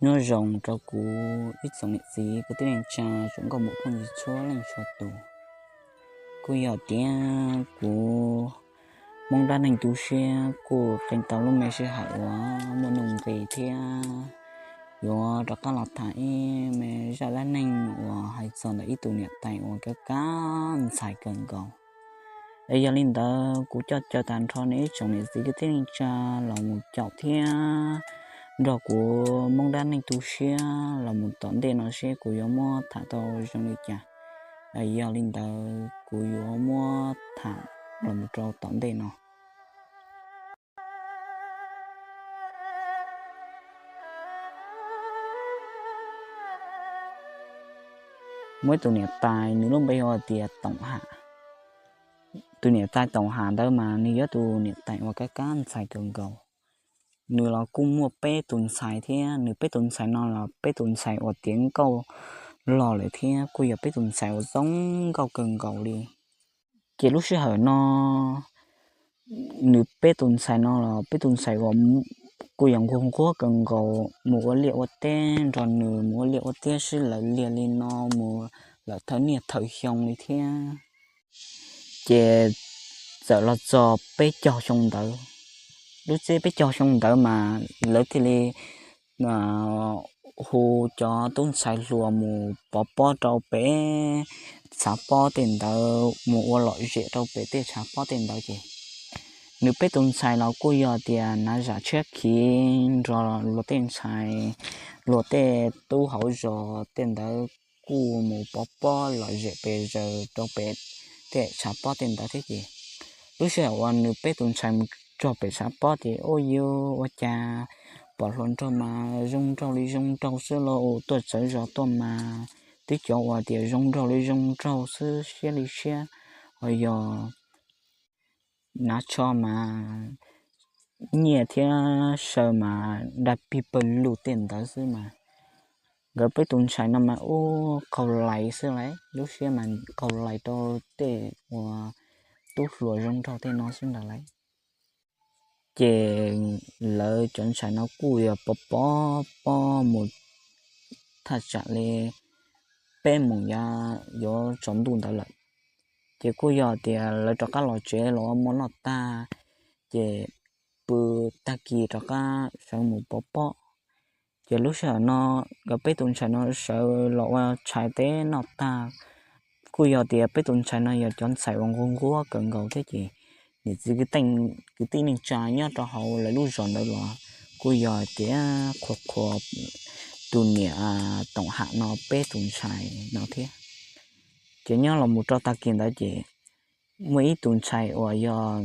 Nyob zoo rau kuv ib tsoom niam txiv kwv tij neej tsa, tsoom nkauj muam phooj ywg txhua leej txhua tus. Kuj yog tias kuv Hmoob dab neeg tu siab kuj qee tau lub me sij hawm uas muaj nuj nqis thiab yuav rov qab los tham ib me zaj dab neeg uas hais txog ntawm ib tug niam tais uas kab kab ntxhais kawg nkaus. Es yog li ntawd kuv coj caw tag nrho nej ib tsoom niam txiv kwv tij neej tsa los mus caum thiab nrog kuv Hmoob dab neeg tu siab los mus tom ntej no seb kuv yuav muab tham tau zoo li cas. Yog li ntawd kuv yuav muab tham los mus rau tom ntej no. Muaj ib tug niam tais nws lub npe hu tias Toom Ham. Tus niam tais Toom Ham ntawd mas nws yog tus niam tais uas kab kab ntxhais kawg nkaus. Nws los kuj muaj peb tus ntxhais thiab, nws peb tus ntxhais no los peb tus ntxhais uas tiav nkauj loj lawm thiab kuj yog peb tus ntxhais uas zoo nkauj kawg nkaus li. Ces lub sij hawm no nws peb tus ntxhais no los peb tus ntxhais uas kuj yog nquag nquag kawg nkaus, mus ua liaj ua teb nrog nws mus ua liaj ua teb sib law liag li no mus lawm thawj niaj thawj xyoo li thiab. Ces txawm los txog peb caug xyoo ntawd, lub txij peb caug xyoo ntawd mas lawv thiaj li hu cov tub ntxhais hluas mus pov pob rau pem tshav pob tej ntawd, mus ua lom zem rau pem tej tshav pob tej ntawd ces nws peb tus ntxhais los kuj yog tias hnav zam tshiab khiv nrog luag tej ntxhais, luag tej tub hauv zos tej ntawd kuj mus pov pob lom zem pes zaws rau pem tej tshav pob tej ntawd thiab ces lub sij hawm uas nws peb tus ntxhais mus txog pem tshav pob ces ua yuav ua cas pom hluas nraug mas zoo nraug li zoo nraug xwb los tuaj txawv zos tuaj mas twb cov uas tias zoo nraug li zoo nraug xwb siab li siab, ho yog hnav tsho mas nyiaj thiab saw mas daj pig pawg lug tej ntawd xwb mas nkawd peb tus ntxhais no mas ub qaug lais xwb lauj, lub siab mas qaug lais rau tej uas tub hluas zoo nraug tej no xwb ntag lauj. Ces lawv cov ntxhais no kuj yog pov pov pob mus thaj tsam li peb moos yav yuav tsaus ntuj ntawd lawm. Ces kuj yog tias lawv rov qab los tsev los ua mov noj tag, ces pw tag kis rov qab sawv mus pov pob. Ces lub sij hawm no nkawd peb tus ntxhais no sawv los ua tshais teb noj tag, kuj yog tias peb tus ntxhais no yog cov ntxhais uas nquag nquag kawg nkaus thiab ces niam txiv kwv tij neej tsa nyob rau hauv lawv lub zos ntawd los kuj yog tias qhuas qhuas tus niam Toom Ham no peb tus ntxhais no thiab. Ces nyob los mus rau tag kis ntawd ces muaj ib tus ntxhais uas yog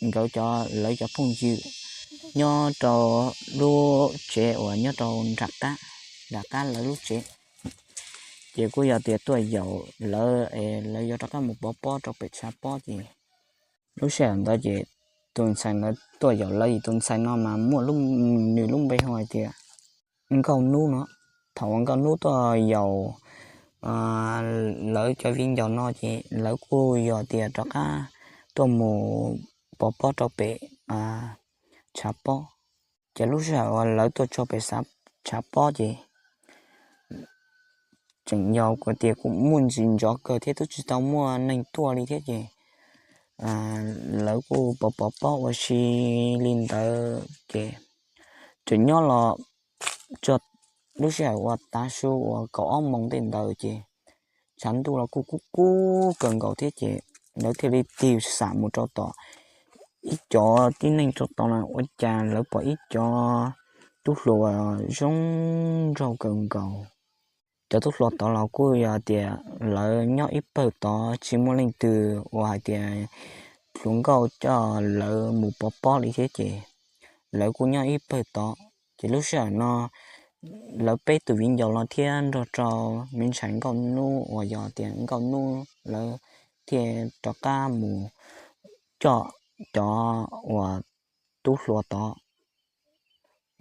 nkawd cov, lawv cov phooj ywg nyob rau lub tsev uas nyob rau nram qab, nram qab lawv lub tsev. Ces kuj yog tias tuaj yaum lawv es lawv yuav rov qab mus pov pob rau pem tshav pob ces lub sij hawm ntawd ces tus ntxhais ntawd tuaj yaum lawv, tus ntxhais no mas muaj nws lub npe hu hais tias Nkauj Hnub no. Thaum uas Nkauj Hnub tuaj yaum lawv cov viv ncaus no ces lawv kuj yog tias rov qab tuaj mus pov pob rau pem tshav pob. Ces lub sij hawm uas lawv tuaj txog pem tshav pob ces tseem yog tias kuj muaj ntsis ntxov kawg thiab twb tsis tau muaj neeg tuaj li thiab ces lawv kuj pov pov pob ua si li ntawd ces tseem nyob los txog lub sij hawm uas tav su uas kaum ob moos tej ntawd ces tshav ntuj los kuj kub kub kawg nkaus thiab ces lawv thiaj li tig xam mus rau tom ib cov tib neeg rau tod no ua cas lawv pom ib cov tub hluas zoo nraug kawg nkaus. Cov tub hluas tod los kuj yog tias lawv nyob ib pawg tod tsis muaj leej twg uas hais tias hluas nkauj coj lawv mus pov pob li thiab ces lawv kuj nyob ib pawg tod. Ces lub sij hawm no lawv peb tus viv ncaus los thiab nrog rau me ntxhais Nkauj Hnub uas yog tias Nkauj Hnub lawv thiaj rov qab mus coj cov uas tub hluas tod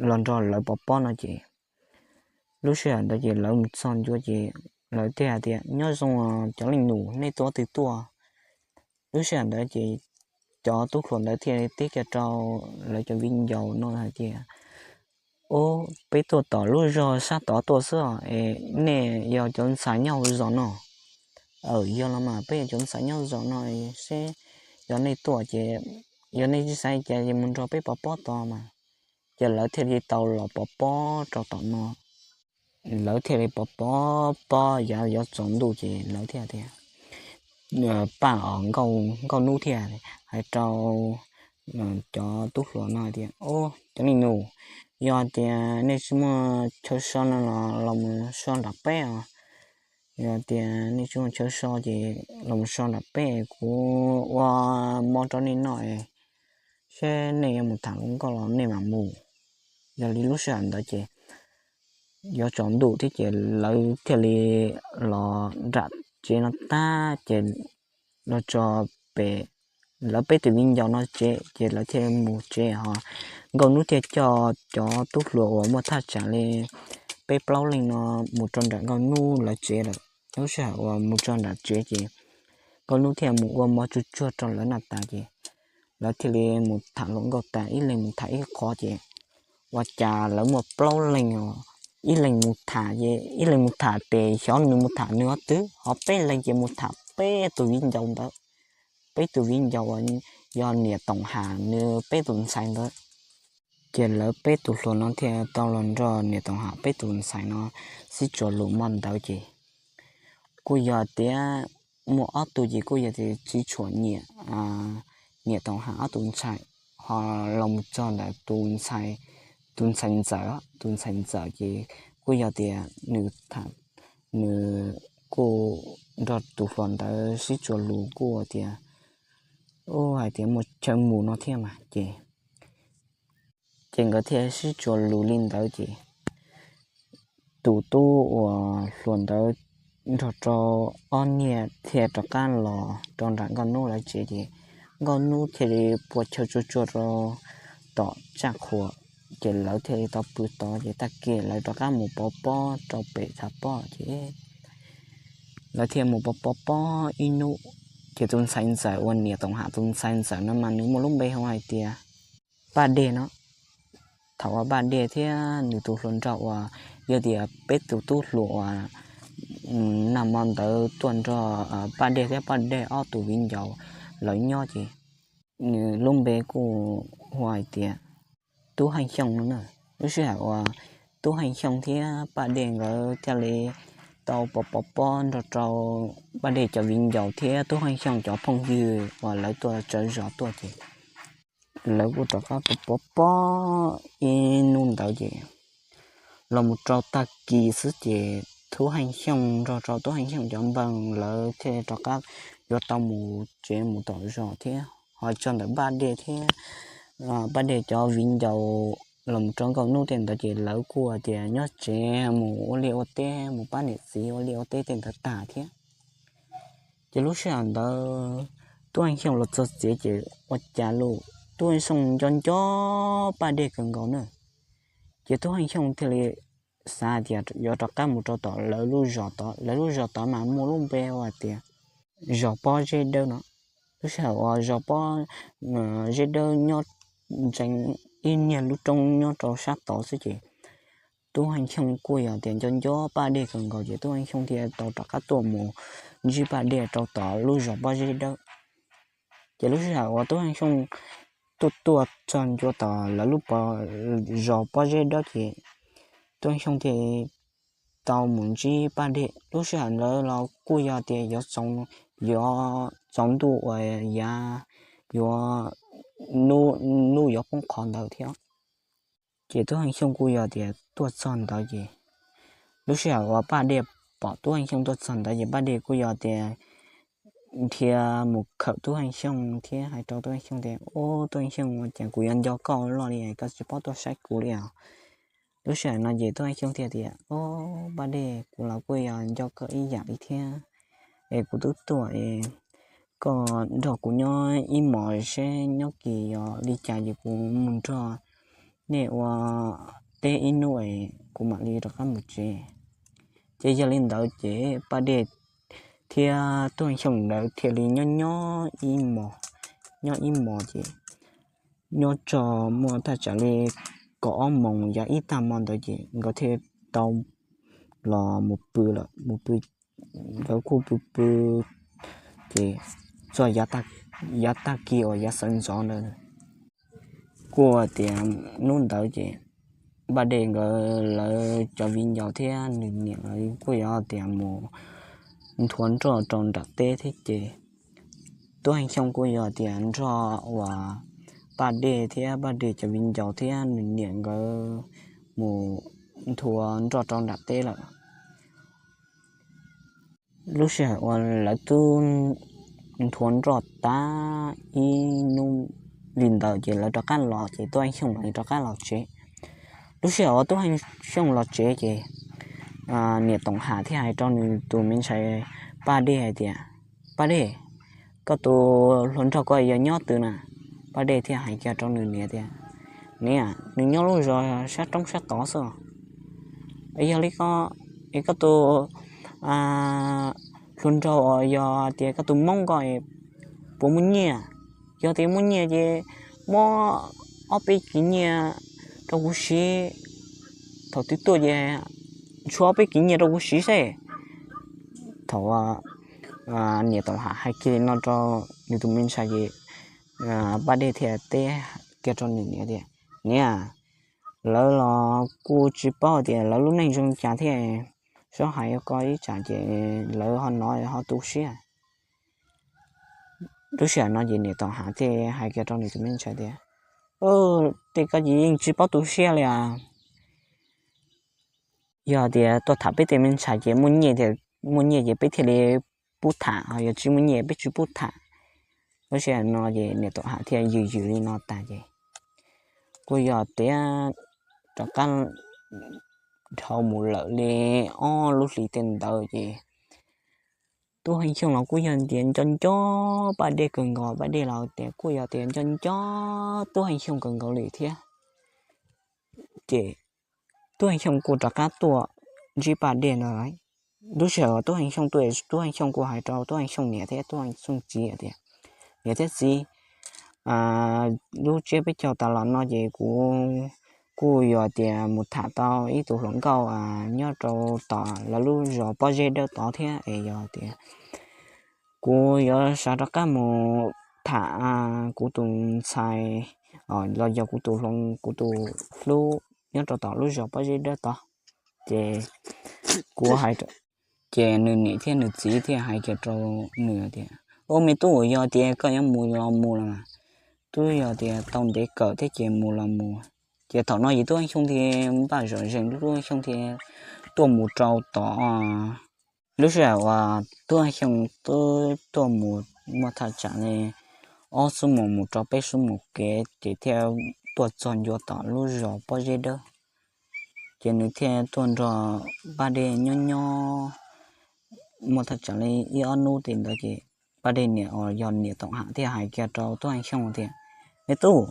los nrog lawv pov pob no ces lub sij hawm ntawd ces lawv mus txog ncua ces lawv thiaj hais tias nyob zoo cov leej nus, nej tuaj twg tuaj? Lub sij hawm ntawd ces cov tub hluas ntawd thiaj teb kiag rau lawv cov viv ncaus no hais tias Ub, peb tuaj tom lub zos sab tod tuaj xwb os, es nej yog cov ntxhais nyob hauv zos no? Aw, yog los mas, peb yog cov ntxhais nyob zos no, seb yog nej tuaj ces, yog nej tsis xav cas ces mus nrog peb pov pob tod mas. Ces lawv thiaj li tau los pov pob rau tom no. Lawv thiaj li pov pov pob yav yuav tsaus ntuj ces lawv thiaj tias, Paj, Nkauj Hnub thiaj hais rau cov tub hluas no tias, Ub, cov niag nus, yog tias nej tsis muaj chaw so no los los mus so nram peb os. Yog tias nej tsis muaj chaw so ces los mus so nram peb, kuv ua mob rau nej noj, seb nej yuav mus tham hluas nkauj los nej mam mus. Yog li lub sij hawm ntawd ces yuav tsaus ntuj thiab ces lawv thiaj li los nram tsev no tag ces los txog pem lawv peb tus viv ncaus no tsev ces lawv thiaj mus tsev ho. Nkauj Hnub thiaj coj cov tub hluas uas muaj thaj tsam li peb plaub leeg no mus rau nram Nkauj Hnub lawv tsev lawm. Lub sij hawm uas mus txog nram tsev ces Nkauj Hnub thiaj mus ua mov tsuag tsuag rau lawv noj tas ces lawv thiaj li mus tham hluas nkauj tas, ib leeg mus tham ib qho ces ua cas lawv muaj plaub leeg os, ib leeg mus tham ces ib leeg mus tham tes xyov nws mus tham nws ob twg, ho peb leeg ces mus tham peb tus viv ncaus ntawd, peb tus viv ncaus uas yog niam Toom Ham nws peb tus ntxhais ntawd. Ces lawv peb tus hluas no thiaj tau los nrog niam Toom Ham peb tus ntxhais no sib tsuas lus hmo ntawd ces kuj yog tias muaj ob tug ces kuj yog tias tsis tshua nyiam niam Toom Ham ob tus ntxhais, ho los mus txog ntawm tus ntxhais ntxawm, tus ntxhais ntxawm ces kuj yog tias nws, nws kuj nrog tus hluas ntawd sib tsuas lus kuj tias, u, hais tias muaj chaw mus no thiab mas ces ces nkawd thiaj sib tsuas lus li ntawd ces tus tub uas hluas ntawd nrog rau ob niag thiaj rov qab los rau nram Nkauj Hnub lawv tsev ces Nkauj Hnub thiaj li pua chaw tsuag tsuag rau tom tsaj qhua ces lawv thiaj li tau pw tod ces tag kis lawv rov qab mus pov pob rau pem tshav pob ces lawv thiaj mus pov pov pob ib hnub ces tus ntxhais ntxawm uas niam Toom Ham tus ntxhais ntxawm no mas nws muaj lub npe hu hais tias Paj Dej no. Thaum uas Paj Dej thiab nws tus hluas nraug uas yog tias peb tus tub hluas uas nag hmo ntawd tuaj nrog Paj Dej thiab Paj Dej ob tus viv ncaus lawv nyob ces nws lub npe kuj hu hais tias Tub Heej Xyooj no na. Lub sij hawm uas Tub Heej Xyooj thiab Paj Dej nkawd thiaj li tau pov pov pob nrog rau Paj Dej cov viv ncaus thiab Tub Heej Xyooj cov phooj ywg uas lawv tuaj tsaws zos tuaj ces lawv kuj rov qab pov pov pob ib hnub ntawd ces los mus rau tag kis xwb ces Tub Heej Xyooj nrog rau Tub Heej Xyooj cov npawg lawv thiaj rov qab yuav tau mus tsev mus tom zos thiab ho txog ntawm Paj Dej thiab Paj Dej cov viv ncaus los mus rau Nkauj Hnub tej ntawd ces lawv kuj tias nyob tsev mus ua liaj ua teb mus pab niam txiv ua liaj ua teb tej ntawd tag thiab. Ces lub sij hawm ntawd Tub Heej Xyooj los txog tsev ces ua cas los Tub Heej Xyooj nco nco Paj Dej kawg nkaus na. Ces Tub Heej Xyooj thiaj li xav hais tias yuav rov qab mus rau tom lawv lub zos tod, lawv lub zos tod mas muaj lub npe hu hais tias zos Pob Zeb Dawb no. Lub sij hawm uas zos Pob Zeb Dawb nyob ntsees ib niag lub roob nyob rau sab tod xwb ces Tub Heej Xyooj kuj yog tias nco nco Paj Dej kawg nkaus ces Tub Heej Xyooj thiaj tau rov qab tuaj mus ntsib Paj Dej rau tom lub zos Pob Zeb Dawb. Ces lub sij hawm uas Tub Heej Xyooj tuaj tuaj txog ncua tom lawv lub zos Pob Zeb Dawb ces Tub Heej Xyooj thiaj tau mus ntsib Paj Dej. Lub sij hawm ntawd los kuj yog tias yuav tsaus ntuj uas yav yuav hnub yuav poob qho ntawd thiab. Ces Tub Heej Xyooj kuj yog tias tuaj txog ntawd ces lub sij hawm uas Paj Dej pom Tub Heej Xyooj tuaj txog ntawd ces Paj Dej kuj yog tias dhia mus khawm Tub Heej Xyooj thiab hais rau Tub Heej Xyooj tias, Ub, Tub Heej Xyooj, ua cas kuv yuav nco koj loj li koj tsis paub tuaj saib kuv li os? Lub sij hawm no ces Tub Heej Xyooj thiaj tias, Ub, Paj Dej, kuv los kuj yog nco koj ib yam li thiab. Es kuv twb tuaj es koj nrog kuv nyob ib hmos seb nyob kis yog li cas ces kuv mus nrog nej ua teb ib hnub es kuv mam li rov qab mus tsev. Ces yog li ntawd ces Paj Dej thiab Tub Heej Xyooj ntawd thiaj li nyob nyob ib hmos, nyob ib hmos ces nyob txog muaj thaj tsam li kaum ob moos yav ib tag hmo ntawd ces nkawd thiaj tau los mus pw lawm. Mus pw, nkawd kuj pw pw ces txog yav tag kis uas yav sawv ntxov ntawd kuj tias hnub ntawd ces Paj Dej nkawd lawv cov viv ncaus thiab nws niam lawv kuj yog tias mus nthua nroj rau nram teb thiab ces Tub Heej Xyooj kuj yog tias nrog uas Paj Dej thiab Paj Dej cov viv ncaus thiab nws niam nkawd mus nthua nroj rau nram teb lawm. Lub sij hawm uas lawv twb nthua nroj tag ib hnub li ntawd ces lawv rov qab los ces Tub Heej Xyooj mam li rov qab los tsev. Lub sij hawm uas Tub Heej Xyooj los tsev ces niam Toom Ham thiaj hais rau nws tus me ntxhais Paj Dej hais tias, Paj Dej, koj tus hluas nraug ko yog nyob twg na? Paj Dej thiaj hais kiag rau nws niam tias, Niam, nws nyob lub zos sab roob sab tod xwb. Yog li ko es koj tus hluas nraug uas yog tias koj tus Hmoob ko puas muaj nyiaj? Yog tias muaj nyiaj ces muab ob peb kiv nyiaj rau kuv siv. Thaum twg tuaj ces tshuav ob peb kiv nyiaj rau kuv siv seb. Thaum niam Toom Ham hais kiag li no rau nws tus me ntxhais ces Paj Dej thiaj teb kiag rau nws niam tias, Niam, lawv los kuj tsis paub tias lawv lub neej zoo li cas thiab, txhob hais ko ib tsam ces lawv ho hnov ho tu siab. Lub sij hawm no ces niam Toom Ham thiaj hais kiag rau nws tus me ntxhais tias, Tej ko ces yeej tsis paub tu siab li as. Yog tias tuaj tham peb tej me ntxhais ces muaj nyiaj, muaj nyiaj ces peb thiaj li pub tham, ho yog tsis muaj nyiaj peb tsis pub tham. Lub sij hawm no ces niam Toom Ham thiaj yws yws li no tas ces kuj yog tias rov qab dhau mus lawm li ob lub hlis tej ntawd ces Tub Heej Xyooj los kuj yog tias nco nco Paj Dej kawg nkaus, Paj Dej los tias kuj yog tias nco nco Tub Heej Xyooj kawg nkaus li thiab. Ces Tub Heej Xyooj kuj rov qab tuaj ntsib Paj Dej no lawm. Lub sij hawm Tub Heej Xyooj tuaj, Tub Heej Xyooj kuj hais rau Tub Heej Xyooj niam thiab Tub Heej Xyooj txiv tias, Niam thiab txiv, lub tsiab peb caug tas los no ces kuv kuj yog tias mus tham tau ib tug hluas nkauj nyob rau tom lawv lub zos Pob Zeb Dawb tod thiab es yog tias kuv yuav xav rov qab mus tham kuv tus ntxhais los yog kuv tus hluas, kuv tus hlub nyob rau tom lub zos Pob Zeb Dawb tod. Ces kuv hais, ces nws niam thiab nws txiv thiaj hais kiag rau nws tias, Ua me tub, yog tias koj yuav mus los mus los mas, twb yog tias tau ntev kawm thiab ces mus los mus. Ces thaum no ces Tub Heej Xyooj thiaj npaj zom zees, Tub Heej Xyooj thiaj tuaj mus rau tod. Lub sij hawm uas Tub Heej Xyooj twb tuaj mus muaj thaj tsam li ob xuab moos mus rau peb xuab moos kev ces thiaj tuaj txog ncua tom lub zos Pob Zeb Dawb. Ces nws thiaj tuaj nrog Paj Dej nyob nyob muaj thaj tsam li ib ob hnub tim ntawd ces Paj Dej niam uas yog niam Toom Ham thiaj hais kiag rau Tub Heej Xyooj tias, Me tub,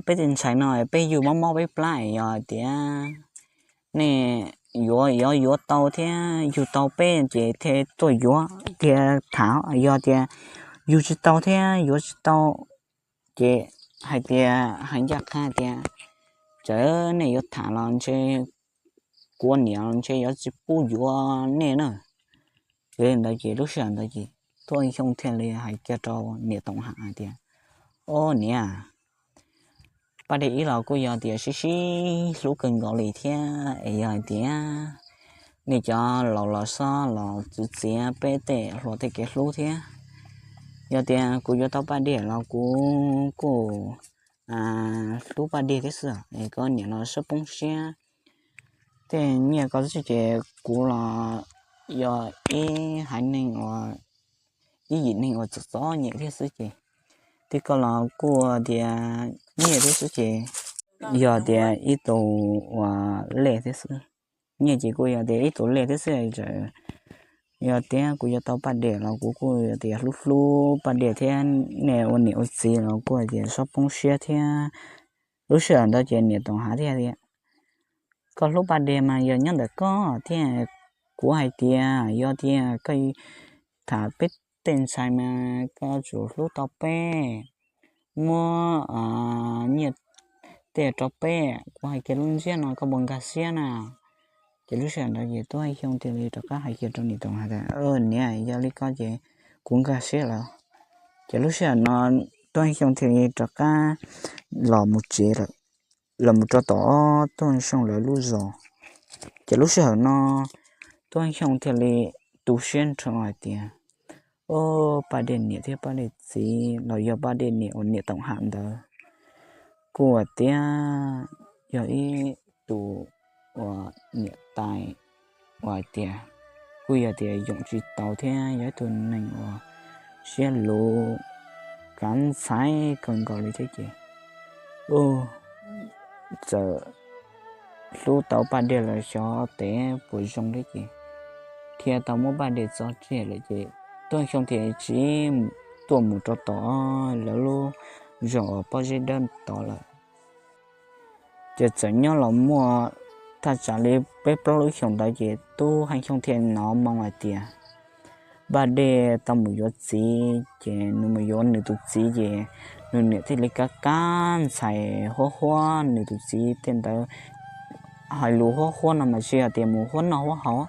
peb tej ntxhais no peb yug mob mob peb plab, yog hais tias nej yuav, yuav yuav tau thiab yug tau peb ces thiaj tuaj yuav thiab tham, yog tias yug tsis tau thiab yuav tsis tau ces hais tias, hais ncaj qha tias, Txawm nej yuav tham los ntshe kuv niam los ntshe yuav tsis pub yuav nej na. Yog li ntawd ces lub sij hawm ntawd ces Tub Heej Xyooj thiaj li hais kiag rau niam Toom Ham hais tias, Au niam, Paj Dej ib los kuj yog tias sib sib hlub kawg nkaus li thiab es yog hais tias nej cov laus los xob los txwv txiav peb tej hluas tej kev hlub thiab. Yog tias kuv yuav tau Paj Dej los kuv kuj hlub Paj Dej thiab xwb es koj niam los xob poob siab. Tej nyiaj ko xwb ces kuv los yog ib haiv neeg uas, ib yim neeg uas txom txom nyem thiab xwb ces, tej ko los kuj tias nyiaj thiab xwb ces, yog tias ib tug uas lej thiab xwb. Nyiaj ces kuj yog tias ib tug lej thiab xwb. Yog tias kuv yuav tau Paj Dej los kuv kuj yog tias hlub hlub Paj Dej thiab, nej ua niam ua txiv los kuj tias xob poob siab thiab. Lub sij hawm ntawd ces niam Toom Ham thiaj tias, Koj hlub Paj Dej mas yog nyob ntawm koj thiab, kuv hais tias yog tias koj tham peb tej ntxhais mas koj yuav tsum hlub tau peb, muab nyiaj tej rau peb, kuv hais kiag lub ntsiab no koj puas nkag siab na? Ces lub sij hawm ntawd ces Tub Heej Xyooj thiaj li rov qab hais kiag rau niam Toom hais tias, Niam, yog li ko ces kuv nkag siab lawm. Ces lub sij hawm no Tub Heej Xyooj thiaj li rov qab los mus tsev lawm, los mus rau tom Tub Heej Xyooj lawv lub zos. Ces lub sij hawm no Tub Heej Xyooj thiaj li tu siab nrho hais tias, Ub, Paj Dej niam thiab Paj Dej txiv los yog Paj Dej niam uas niam Toom Ham ntawd kuj hais tias yog ib tus uas niam tais uas hais tias kuj yog tias yoom tsis tau thiab yog ib tug neeg uas siab luv, kav ntxhais kawg nkaus li thiab ces, ub, txawm hlub tau Paj Dej lawm xyov tes puas zoo thiab ces, thiaj tau muab Paj Dej tso tseg lawm ces Tub Heej Xyooj thiaj tsis tuaj mus rau tom lawv lub zos uas Pob Zeb Dawb tod lawm. Ces txawm nyob los muaj thaj tsam li peb plaub lub xyoos ntawd ces Tub Heej Xyooj thiaj hnov moo hais tias Paj Dej tau mus yuav txiv ces nws mus yuav nws tus txiv ces nws niam thiaj li kav kav ntxhais huab huab nws tus txiv tej ntawd. Hais lus huab huab no mas tsis yog tias mus huab noj huab haus,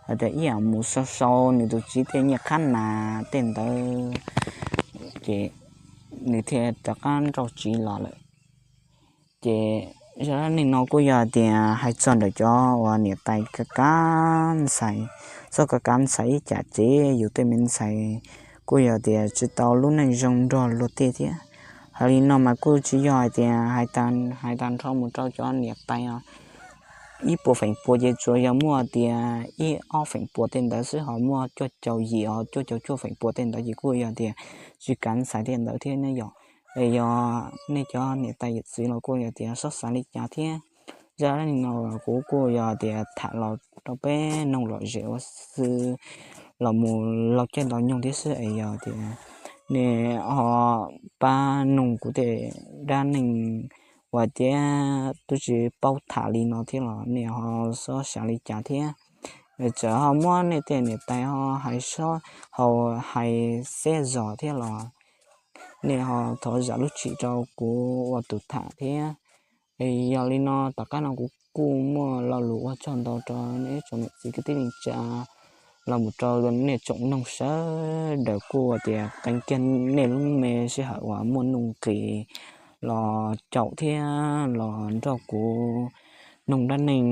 hais tias ib yam mus sau sau nws tus txiv tej nyiaj qhab nas tej ntawd, ces nws thiaj rov qab nrauj tsiv los lawm. Ces zaj dab neeg no kuj yog tias hais txog ntawm cov uas niam tais kav kav ntxhais, txoj kav kav ntxhais ib cham ces yus tej me ntxhais kuj yog tias tsis tau lub neej zoo nrog luag tej thiab. Hais li no mas kuj tsis yog hais tias hais tag nrho mus rau cov niam tais os. Ib puas feem pua ces tsuas yog muaj tias ib ob feem pua tej ntawd xwb, ho muaj cuaj caum yim os cuaj caum cuaj feem pua tej ntawd ces kuj yog tias tsis kav ntxhais tej ntawd thiab ne yom. Es yog nej cov niam tais yawm txiv los kuj yog tias xob xav li cas thiab. Zaj dab neeg no kuv kuj yog tias tham los rau peb noog lom zem ua xwb, los mus lau caij lau nyoog thiab xwb es yog tias nej ho pab noog kuv tej dab neeg uas tias twb tsis paub tham li no thiab los nej ho xob xav li cas thiab. Txawm ho muab nej tej niam tais ho hais sob, ho hais xeb zos thiab los nej ho thov zam lub txim rau kuv ua tus tham thiab. Es yog li no tom qab no kuv kuj muaj lo lus ua tsaug ntau rau nej ib tsoom niam txiv kwv tij neej tsa los mus rau nej tsoom noog sawv daws kuj tias qee kiag nej lub me sij hawm uas muaj nuj nqis los caum thiab los nrog kuv noog dab neeg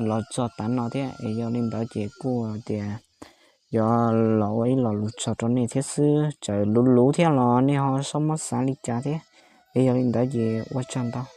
los txog tav no thiab. Es yog li ntawd ces kuj tias yuav los ua ib lo lus tsaug rau nej thiab xwb, txawm luv luv thiab los nej ho xob muab xav li cas thiab. Es yog li ntawd ces ua tsaug ntau.